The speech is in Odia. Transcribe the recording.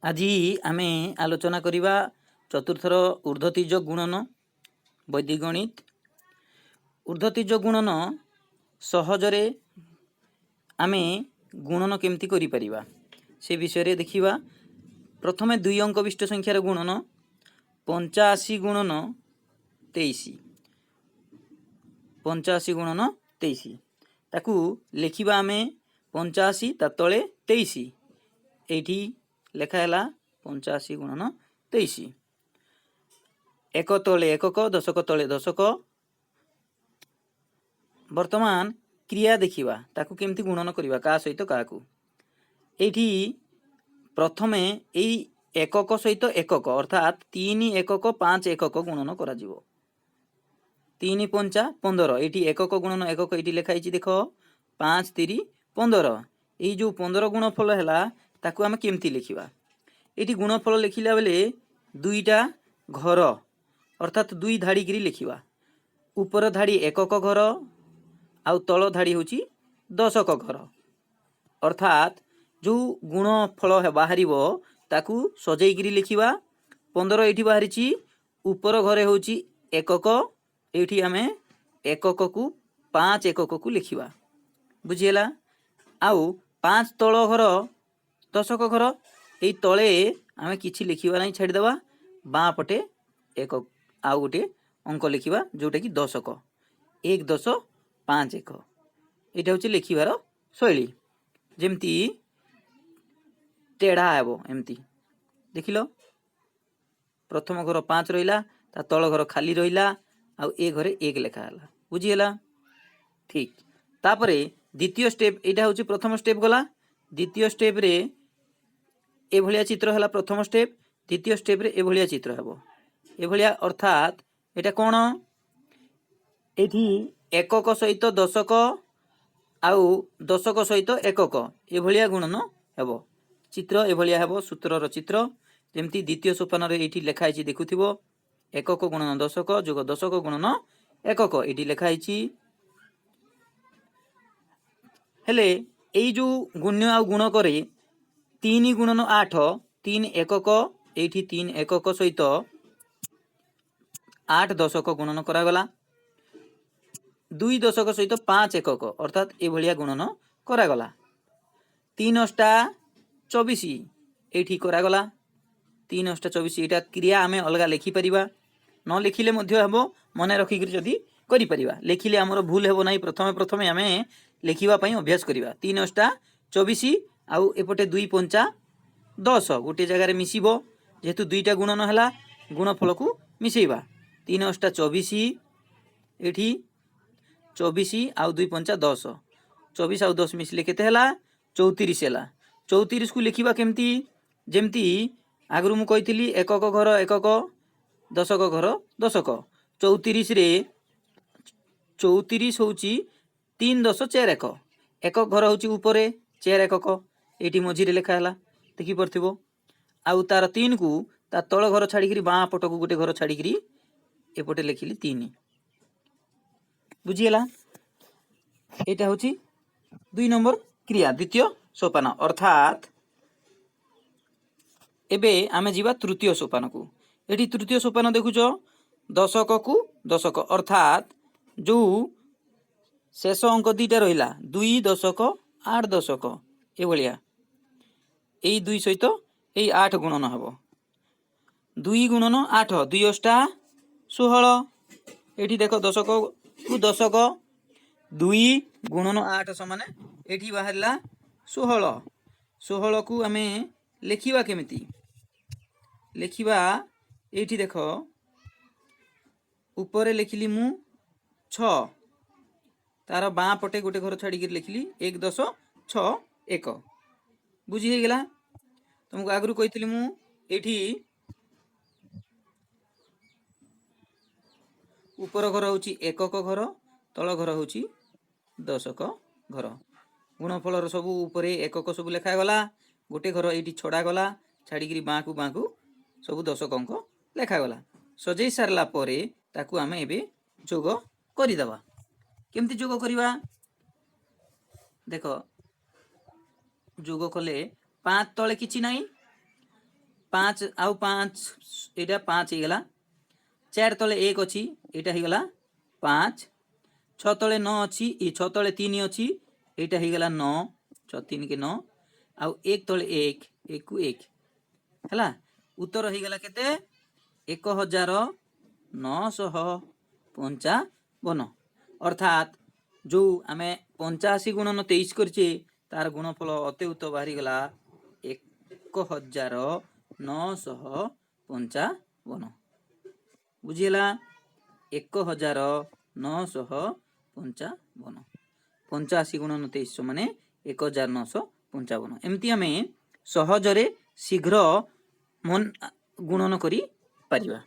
ଆଜି ଆମେ ଆଲୋଚନା କରିବା ଚତୁର୍ଥର ଉର୍ଦ୍ଧ୍ୱ ଗୁଣନ, ବୈଦିକ ଗଣିତ। ଉର୍ଦ୍ଧ୍ୱ ଗୁଣନ ସହଜରେ ଆମେ ଗୁଣନ କେମିତି କରିପାରିବା, ସେ ବିଷୟରେ ଦେଖିବା। ପ୍ରଥମେ ଦୁଇ ଅଙ୍କ ବିଶିଷ୍ଟ ସଂଖ୍ୟାର ଗୁଣନ। 85 ଗୁଣନ 23। 85 ଗୁଣନ 23, ତାକୁ ଲେଖିବା ଆମେ 85, ତା ତଳେ 23। ଏଇଠି ଲେଖା ହେଲା 85 ଗୁଣନ 23। ଏକ ତଳେ ଏକକ, ଦଶକ ତଳେ ଦଶକ। ବର୍ତ୍ତମାନ କ୍ରିୟା ଦେଖିବା, ତାକୁ କେମିତି ଗୁଣନ କରିବା, କାହା ସହିତ କାହାକୁ। ଏଇଠି ପ୍ରଥମେ ଏଇ ଏକକ ସହିତ ଏକକ, ଅର୍ଥାତ୍ ତିନି ଏକକ ପାଞ୍ଚ ଏକକ ଗୁଣନ କରାଯିବ। ତିନି ପଞ୍ଚା 15। ଏଇଠି ଏକକ ଗୁଣନ ଏକକ ଏଇଠି ଲେଖା ହେଇଛି ଦେଖ, ପାଞ୍ଚ ତିରି 15। ଏଇ ଯେଉଁ 15 ଗୁଣଫଳ ହେଲା, ତାକୁ ଆମେ କେମିତି ଲେଖିବା? ଏଇଠି ଗୁଣଫଳ ଲେଖିଲା ବେଳେ ଦୁଇଟା ଘର, ଅର୍ଥାତ୍ ଦୁଇ ଧାଡ଼ିକିରି ଲେଖିବା। ଉପର ଧାଡ଼ି ଏକକ ଘର ଆଉ ତଳ ଧାଡ଼ି ହେଉଛି ଦଶକ ଘର। ଅର୍ଥାତ୍ ଯେଉଁ ଗୁଣଫଳ ବାହାରିବ, ତାକୁ ସଜେଇକିରି ଲେଖିବା। 15 ଏଇଠି ବାହାରିଛି। ଉପର ଘରେ ହେଉଛି ଏକକ। ଏଇଠି ଆମେ ଏକକକୁ ପାଞ୍ଚ ଏକକକୁ ଲେଖିବା। ବୁଝିହେଲା? ଆଉ ପାଞ୍ଚ ତଳ ଘର ଦଶକ ଘର। ଏଇ ତଳେ ଆମେ କିଛି ଲେଖିବା ନାହିଁ, ଛାଡ଼ିଦେବା। ବାଁ ପଟେ ଏକ ଆଉ ଗୋଟିଏ ଅଙ୍କ ଲେଖିବା, ଯେଉଁଟାକି ଦଶକ। ଏକ ଦଶ ପାଞ୍ଚ ଏକ। ଏଇଟା ହେଉଛି ଲେଖିବାର ଶୈଳୀ। ଯେମିତି ତେଢ଼ା ହେବ ଏମିତି ଦେଖିଲ। ପ୍ରଥମ ଘର ପାଞ୍ଚ ରହିଲା, ତା ତଳ ଘର ଖାଲି ରହିଲା, ଆଉ ଏ ଘରେ ଏକ ଲେଖା ହେଲା। ବୁଝିହେଲା? ଠିକ୍। ତାପରେ ଦ୍ୱିତୀୟ ଷ୍ଟେପ୍। ଏଇଟା ହେଉଛି ପ୍ରଥମ ଷ୍ଟେପ୍ ଗଲା। ଦ୍ୱିତୀୟ ଷ୍ଟେପ୍ରେ ଏଭଳିଆ ଚିତ୍ର ହେଲା ପ୍ରଥମ ଷ୍ଟେପ୍। ଦ୍ୱିତୀୟ ଷ୍ଟେପ୍ରେ ଏଭଳିଆ ଚିତ୍ର ହେବ, ଏଭଳିଆ। ଅର୍ଥାତ୍ ଏଇଟା କ'ଣ? ଏଇଠି ଏକକ ସହିତ ଦଶକ ଆଉ ଦଶକ ସହିତ ଏକକ, ଏଭଳିଆ ଗୁଣନ ହେବ। ଚିତ୍ର ଏଭଳିଆ ହେବ, ସୂତ୍ରର ଚିତ୍ର। ଯେମିତି ଦ୍ୱିତୀୟ ସୋପାନରେ ଏଇଠି ଲେଖା ହେଇଛି ଦେଖୁଥିବ, ଏକକ ଗୁଣନ ଦଶକ ଯୋଗ ଦଶକ ଗୁଣନ ଏକକ, ଏଇଠି ଲେଖା ହେଇଛି। ହେଲେ ଏଇ ଯେଉଁ ଗୁଣ୍ୟ ଆଉ ଗୁଣକରେ ତିନି ଗୁଣନ ଆଠ, ତିନି ଏକକ, ଏଇଠି ତିନି ଏକକ ସହିତ ଆଠ ଦଶକ ଗୁଣନ କରାଗଲା। ଦୁଇ ଦଶକ ସହିତ ପାଞ୍ଚ ଏକକ, ଅର୍ଥାତ୍ ଏଭଳିଆ ଗୁଣନ କରାଗଲା। ତିନି ଅଷ୍ଟା 24 ଏଇଠି କରାଗଲା। ତିନି ଅଷ୍ଟା 24। ଏଇଟା କ୍ରିୟା ଆମେ ଅଲଗା ଲେଖିପାରିବା, ନ ଲେଖିଲେ ମଧ୍ୟ ହେବ। ମନେ ରଖିକିରି ଯଦି କରିପାରିବା, ଲେଖିଲେ ଆମର ଭୁଲ ହେବ ନାହିଁ। ପ୍ରଥମେ ପ୍ରଥମେ ଆମେ ଲେଖିବା ପାଇଁ ଅଭ୍ୟାସ କରିବା। ତିନି ଅଷ୍ଟା 24 ଆଉ ଏପଟେ ଦୁଇ ପଞ୍ଚା 10 ଗୋଟିଏ ଜାଗାରେ ମିଶିବ। ଯେହେତୁ ଦୁଇଟା ଗୁଣନ ହେଲା, ଗୁଣଫଳକୁ ମିଶେଇବା। ତିନି ଅଷ୍ଟା 24, ଏଠି 24 ଆଉ ଦୁଇ ପଞ୍ଚା 10। 24 ଆଉ 10 ମିଶିଲେ କେତେ ହେଲା? 34 ହେଲା। 34କୁ ଲେଖିବା କେମିତି? ଯେମିତି ଆଗରୁ ମୁଁ କହିଥିଲି, ଏକକ ଘର ଏକକ, ଦଶକ ଘର ଦଶକ। 34ରେ 34 ହେଉଛି ତିନି ଦଶ ଚାରି ଏକ। ଏକକ ଘର ହେଉଛି ଉପରେ ଚାରି ଏକକ, ଏଇଠି ମଝିରେ ଲେଖା ହେଲା, ଦେଖିପାରୁଥିବ। ଆଉ ତାର ତିନିକୁ ତା ତଳ ଘର ଛାଡ଼ିକିରି ବାଁ ପଟକୁ ଗୋଟେ ଘର ଛାଡ଼ିକିରି ଏପଟେ ଲେଖିଲି ତିନି। ବୁଝିହେଲା? ଏଇଟା ହେଉଛି ଦୁଇ ନମ୍ବର କ୍ରିୟା, ଦ୍ୱିତୀୟ ସୋପାନ। ଅର୍ଥାତ୍ ଏବେ ଆମେ ଯିବା ତୃତୀୟ ସୋପାନକୁ। ଏଠି ତୃତୀୟ ସୋପାନ ଦେଖୁଛ, ଦଶକକୁ ଦଶକ। ଅର୍ଥାତ୍ ଯେଉଁ ଶେଷ ଅଙ୍କ ଦୁଇଟା ରହିଲା, ଦୁଇ ଦଶକ ଆଠ ଦଶକ, ଏଭଳିଆ ଏଇ ଦୁଇ ସହିତ ଏଇ ଆଠ ଗୁଣନ ହେବ। ଦୁଇ ଗୁଣନ ଆଠ, ଦୁଇ ଅଷ୍ଟା 16। ଏଠି ଦେଖ, ଦଶକକୁ ଦଶକ। ଦୁଇ ଗୁଣନ ଆଠ ସମାନେ ଏଠି ବାହାରିଲା 16। 16କୁ ଆମେ ଲେଖିବା କେମିତି ଲେଖିବା? ଏଇଠି ଦେଖ, ଉପରେ ଲେଖିଲି ମୁଁ ଛଅ, ତାର ବାଁ ପଟେ ଗୋଟେ ଘର ଛାଡ଼ିକିରି ଲେଖିଲି ଏକ ଦଶ ଛଅ ଏକ। ବୁଝି ହେଇଗଲା? ତୁମକୁ ଆଗରୁ କହିଥିଲି ମୁଁ, ଏଇଠି ଉପର ଘର ହେଉଛି ଏକକ ଘର, ତଳ ଘର ହେଉଛି ଦଶକ ଘର। ଗୁଣଫଳର ସବୁ ଉପରେ ଏକକ ସବୁ ଲେଖାଗଲା। ଗୋଟେ ଘର ଏଇଠି ଛଡ଼ାଗଲା, ଛାଡ଼ିକିରି ବାଁକୁ ବାଁକୁ ସବୁ ଦଶକ ଅଙ୍କ ଲେଖାଗଲା। ସଜେଇ ସାରିଲା ପରେ ତାକୁ ଆମେ ଏବେ ଯୋଗ କରିଦେବା। କେମିତି ଯୋଗ କରିବା ଦେଖ। ଯୋଗ କଲେ ପାଞ୍ଚ ତଳେ କିଛି ନାହିଁ। ପାଞ୍ଚ ଆଉ ପାଞ୍ଚ, ଏଇଟା ପାଞ୍ଚ ହେଇଗଲା। ଚାରି ତଳେ ଏକ ଅଛି, ଏଇଟା ହେଇଗଲା ପାଞ୍ଚ। ଛଅ ତଳେ ନଅ ଅଛି, ଏ ଛଅ ତଳେ ତିନି ଅଛି, ଏଇଟା ହେଇଗଲା ନଅ। ଛଅ ତିନିକେ ନଅ। ଆଉ ଏକ ତଳେ ଏକ, ଏକକୁ ଏକ ହେଲା। ଉତ୍ତର ହେଇଗଲା କେତେ? 1955। ଅର୍ଥାତ୍ ଯୋଉ ଆମେ 85 ଗୁଣନ 23 କରିଛେ, ତାର ଗୁଣଫଳ ଅତ୍ୟୁତ ବାହାରିଗଲା 1955। ବୁଝିହେଲା? 1955, 85 ଗୁଣନ 23 ମାନେ 1955। ଏମିତି ଆମେ ସହଜରେ ଶୀଘ୍ର ମନ ଗୁଣନ କରିପାରିବା।